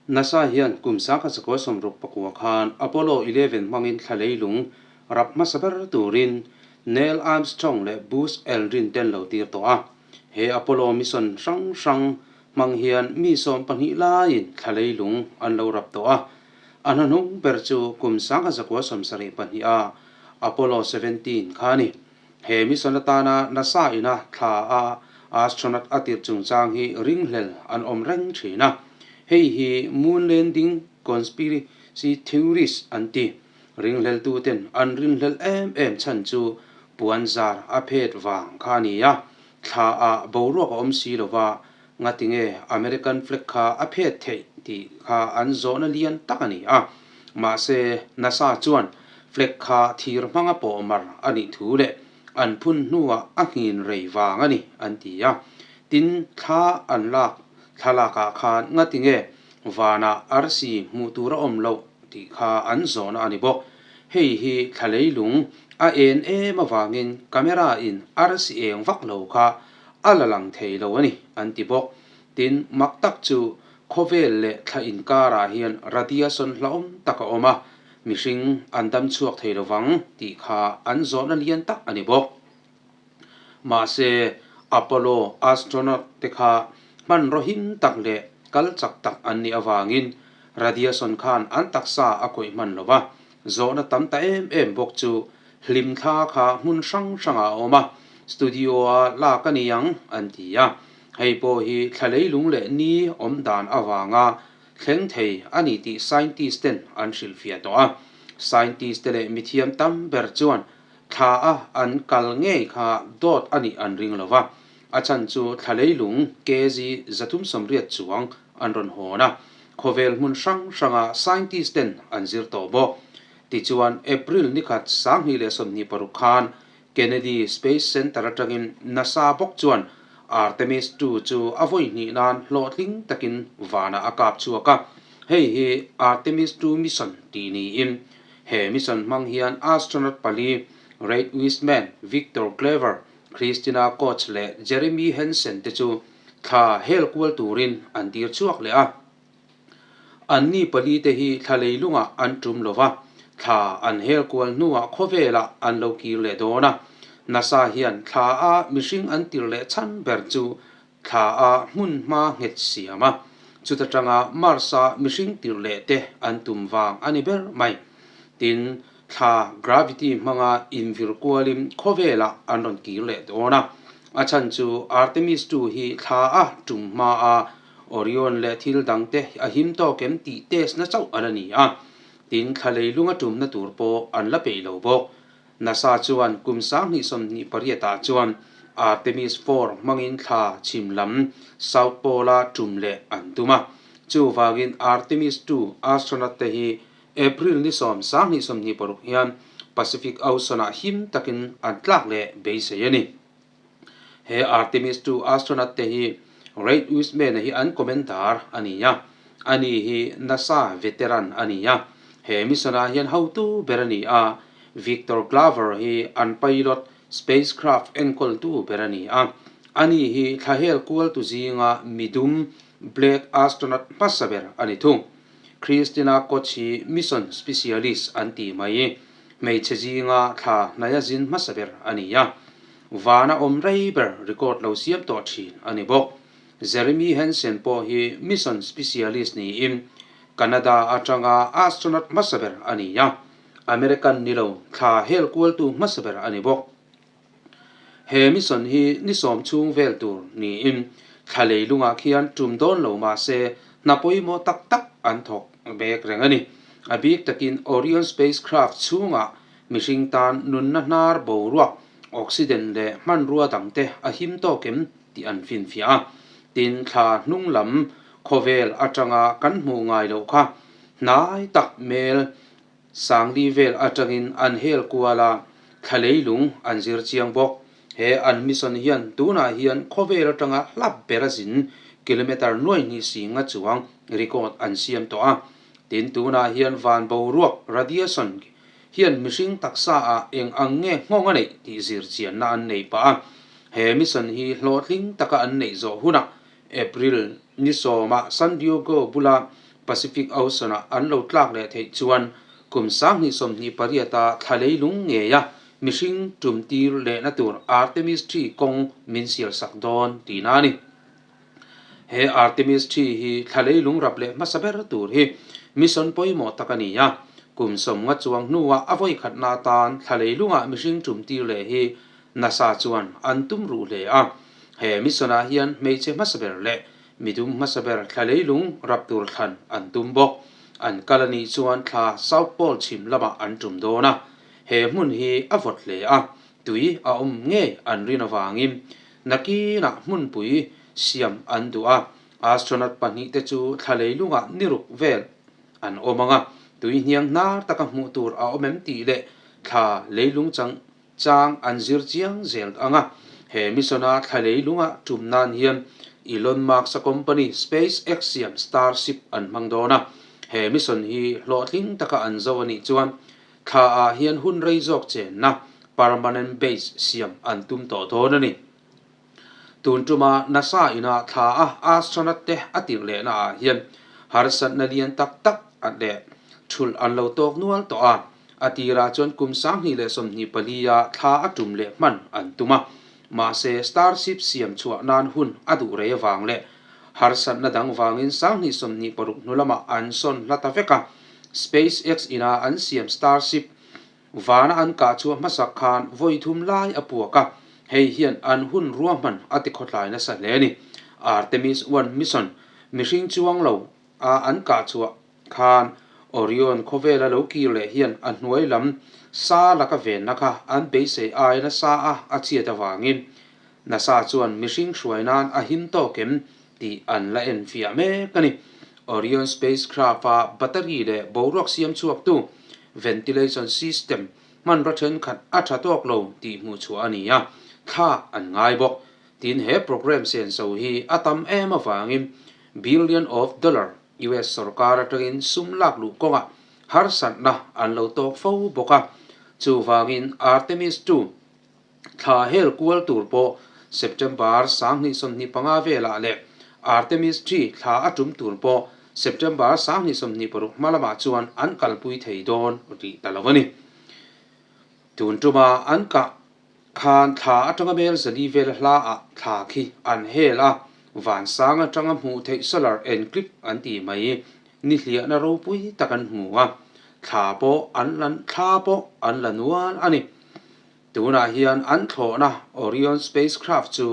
NASA hian kum 1969 khan Apollo 11 hmangin thla leilung rap hmasa ber turin Neil Armstrong leh Buzz Aldrin ten lo tir tawh a. He Apollo mission hrang hrang hmang hian mi 12 laiin thla leilung an lo rap tawh a. A hnahnung ber chu kum 1972 a Apollo 17 kha a ni. He mission atana NASA ina thla a astronaut a tirh chungchang hi ringhlel an awm reng thin a. Hei hi moon landing conspiracy theories an ti. Ringhleltuten an rinhlel em em chhan chu puan zar a phet vang kha a ni a. Thla ah boruak a awm si lova, ngatinge American flag kha a phet theih tih kha an zawhna lian tak a ni a. Mahse, NASA chuan flag kha thir hmanga pawh mar a nih thu leh an phun hnuah a nghin rei vang a ni an ti a. Tin, thla an lak thlalakah khan ngatinge vanah arsi hmuh tur a awm loh tih kha an zawhna a ni bawk. Hei hi thla leilung a en em avangin camera in arsi eng vak lo kha a la lang thei lo a ni an ti bawk. Tin, mak tak chu khawvel leh thla inkarah hian radiation hlauhawm tak a awm a, mihring an dam chhuak thei lo vang tih kha an zawhna lian tak a ni bawk. Mahse, Apollo astronaut te kha hmanraw him tak leh kal chak tak an nih avangin radiation khan an taksa a khawih hman lo va. Zawhna tam ta em em bawk chu hlimthla kha hmun hrang hrangah a awm a, studio-a lak a ni ang an ti a. Hei pawh hi thla leilung leh ni awm dan avanga thleng thei a ni tih scientist ten an hrilhfiah tawh a. Scientist te leh mithiam tam ber chuan Thla a an kal ngei kha dawt a nih an ring lo va, a chhan chu thla leilung kg 380 chuang an rawn hawn a, khawvel hmun hrang hranga scientist ten an zir tawh bawk. Tichuan, April nikhat 2026 khan Kennedy Space Center atangin NASA bawk chuan Artemis 2 chu a vawi hnih nan hlawhtling takin vanah a kap chhuak a, hei hi Artemis 2 mission tih niin He mission hmang hian astronaut pali Reid Wiseman, Victor Glover, Christina Koch leh Jeremy Hansen te chu thla hel kual turin an tir chhuak leh a. Anni pali te hi thla leilungah an tum lo va, thla an hel kual hnuah khawvelah an lo kir leh dawn a. NASA hian thla a mihring an tir leh chhan ber chu Thla a hmun hma nghet siam a, chuta tanga Mars-a mihring tirh leh te an tum vang a ni ber mai. Tin, thla gravity hmanga invir kualin khawvelah an rawn kir leh dawn a. A chhan chu Artemis 2 hi thla a tum hma a Orion leh thil dang te a him tawk em tih test na chauh a la ni a. Tin, thla leilunga tumna tur pawh an la peih lo bawk. NASA chuan kum 2028 ah chuan Artemis 4 hmangin thla chhim lam South Pole-a tum leh an tum a. Chuvangin Artemis 2 astronaut te hi April ni 10, 2026 hian Pacific Ocean-ah him takin an tlak leh beisei a ni. He Artemis 2 astronaut te hi Reid Wiseman-a hi an commander a ni a, ani hi NASA veteran a ni a. He mission-ah hian hotu ber a ni a, Victor Glover hi an pilot spacecraft enkawltu ber a ni a. Ani hi thlahel kualtu zinga midum black astronaut hmasa ber a ni thung. Christina Koch hi mission specialist an tih mai. Hmeichhe zinga thla hnaia zin hmasa ber a ni a, vana awm rei ber record lo siam tawh thin a ni bawk. Jeremy Hansen pawh hi mission specialist niin Canada atanga astronaut hmasa ber a ni a, American ni lo thla hel kualtu hmasa ber a ni bawk. He mission hi ni 10 chhung vel tur niin thla leilungah khian tum dawn lo mah se hna pawimawh tak tak an thawk mek reng a ni. A bik takin Orion spacecraft chhungah mihring tan nunna hnar boruak, oxygen leh hmanrua dangte a him tawk em tih an finfiah a. Tin, thla hnung lam khawvel atanga kan hmuh ngai loh kha hnai tak mel Sangli vel atangin an hel kual a, thla leilung an zir chiang bawk. He an mission hian tunah hian khawvel atanga hlap ber a zin kilometre nuai hnih singa chuang record an siam tawh a. Tin, tunah hian van boruak, radiation, hian mihring taksa ah eng ang nge nghawng a neih tih zir chianna an nei pah a. He mission hi hlawhtling taka an neih zawh hunah April ni 10 ah San Diego bula Pacific Ocean-ah an lo tlak leh theih chuan kum 2028-a thla leilung ngeia mihring tum tir lehna tur Artemis ii kawng min sialsak dawn tihna a ni. He Artemis ii hi thla leilung rap leh hmasa ber tur hi mission pawimawh tak a ni a, kum 50 chuang hnuah a vawikhatna atan thla leilungah mihring tum tir leh hi NASA chuan an tum ruh hle a. He mission-ah hian hmeichhe hmasa ber leh midum hmasa ber thla leilung rap tur thlan an tum bawk. An kal a nih chuan thla South Pole chhim lamah an tum dawn a, he hmun hi a vawt hle a, tui a awm ngei an rin avangin Nakinah hmunpui siam an duh a, astronaut pahnihte chu thla leilungah ni ruk vel an awm ang a, tui hniang hnar taka hmuh tur a awm em tih leh thla leilung chang chang an zir chiang zel ang a. He mission-a thla leilunga tum nan hian Elon Musk-a company SpaceX siam Starship an hmang dawn a, he mission hi hlawhtling taka an zo a nih chuan Thla ah hian hun rei zawk chenna permanent base siam an tum tawh dawn a ni. Tun tuma NASA ina thla a astronaut te a tirh lehna ah hian harsatna lian tak tak a leh thulh an lo tawk nual tawh a, a tirah chuan kum 2024 a thla a tum leh hman an tum a, mahse Starship siam chhuah nan hun a duh rei avang leh harsatna dang vangin 2026 hnu lamah an sawn hla ta vek a. SpaceX ina an siam Starship vana an kah chhuah hmasak khan vawi thum lai a puak a, hei hian an hun ruahman a ti khawtlai nasa hle a ni. Artemis One mission mihring chuang lo a an kah chhuah khan Orion khawvela lo kir leh hian a hnuai lam sa laka venna kha an beisei ai nasa a a chhiat avangin NASA chuan mihring hruai nan a him tawk em tih an la enfiah mek a ni. Orion spacecraft-a battery leh boruak siam chhuaktu ventilation system hmanraw thenkhat a tha tawk lo tih hmuh chhuah a ni a, thla an ngai bawk. Tin, he program senso hi a tam em avangin billion of dollar US sorkar atangin sum lak luh kawngah harsatna an lo tawk fo bawk a. Chuvangin Artemis ii Thla hel kual tur pawh September 2025 velah leh Artemis ii thla a tum tur pawh September 2026 hma lamah chuan an kalpui thei dawn rih ta lo a ni. Tun tuma an kah khan thla atanga mel zali vel hlaah thla khi an hel a, vansang atanga hmuh theih solar enclip an tih mai ni hliahna ropui tak an hmu a, thla pawh an la thla pawh an la nual a ni. Tunah hian an thlawhna Orion spacecraft chu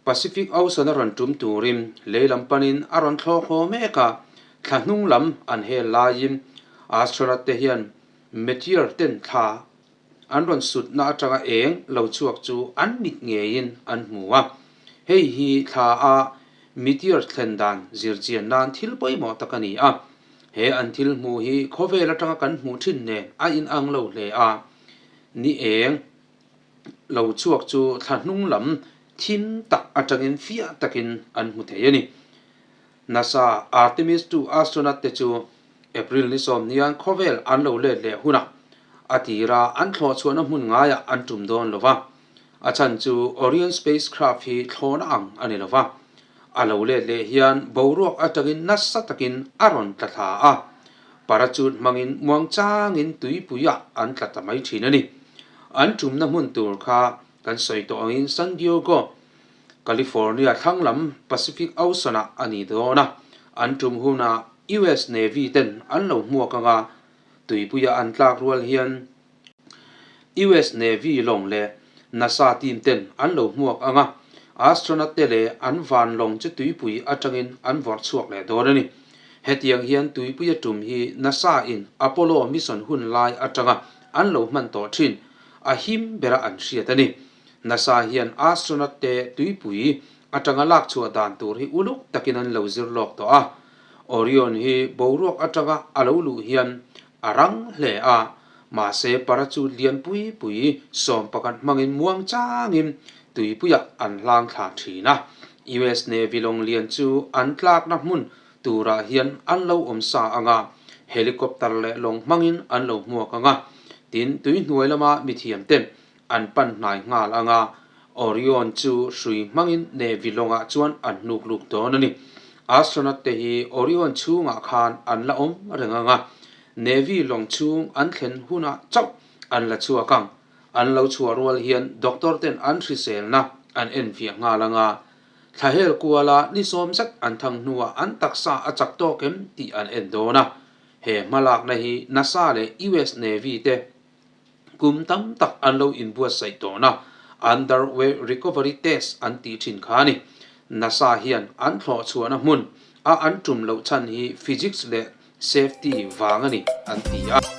Pacific Ocean a rawn tum turin lei lam panin a rawn thlawk haw mek a, thla hnung lam an hel laiin astronaut te hian meteor ten thla an rawn sutna atanga eng lo chhuak chu an mit ngeiin an hmu a. Hei hi thla a meteor thlen dan zirchian nan thil pawimawh tak a ni a. He an thil hmuh hi khawvel atanga kan hmuh thin nen a inang lo hle a. Ni eng lo chhuak chu thla hnung lam thim tak atangin fiah takin an hmu thei a ni. NASA Artemis ii astronaut te chu April ni 10 hian khawvel an lo let leh hunah a tira an thlawh chhuahna hmun ngaiah an tum dawn lo va. A chhan chu Orion spacecraft hi thlawhna ang a ni lo va. A lo let leh hian boruak atangin nasa takin a rawn tla thla a. Parachute hmangin muangchangin tuipuiah an tla ta mai thin a ni. An tumna hmun tur kha kan sawi tawh angin San Diego, California thlang lam Pacific Ocean-ah a ni dawn a. An tum hunah US Navy ten an lo hmuak anga tuipuia an tlak rual hian US Navy lawng leh NASA team ten an lo hmuak anga astronaut te leh an van lawng chu tuipui atangin an vawrh chhuak leh dawn a ni. Hetiang hian tuipuia tum hi NASA in Apollo mission hun lai atanga an lo hman tawh thin a him bera an hriat a ni. NASA hian astronaut te tuipui atanga lak chhuah dan tur hi uluk takin an lo zir lawk tawh a. Orion hi boruak atanga a lo luh hian a rang hle a, mahse parachute lian pui pui 11 hmangin muang changin tuipuiah an hlang thla thin a. US Navy lawng lian chu an tlakna hmun turah hian an lo awm sa ang a, helicopter leh lawng hmangin an lo hmuak ang a, tin tui hnuai lama mithiam ten an pan hnai nghal ang a, Orion chu hrui hmangin Navy lawngah chuan an hnuk luk dawn a ni. Astronaut te hi Orion chhungah khan an la awm reng ang a, Navy lawng chhung an thlen hunah chauh an la chhuak ang. An lo chhuah rual hian doctor ten an hriselna an enfiah nghal ang a, thlahel kuala ni sawm zet an thang hnuah an taksa a chak tawk em tih an en dawn a. He hmalakna hi NASA leh US Navy te kum tam tak an lo inbuatsaih tawhna Underway Recovery Test an tih thin kha a ni. NASA hian an thlawh chhuahna hmun a an tum loh chhan hi physics leh safety vang a ni an ti a.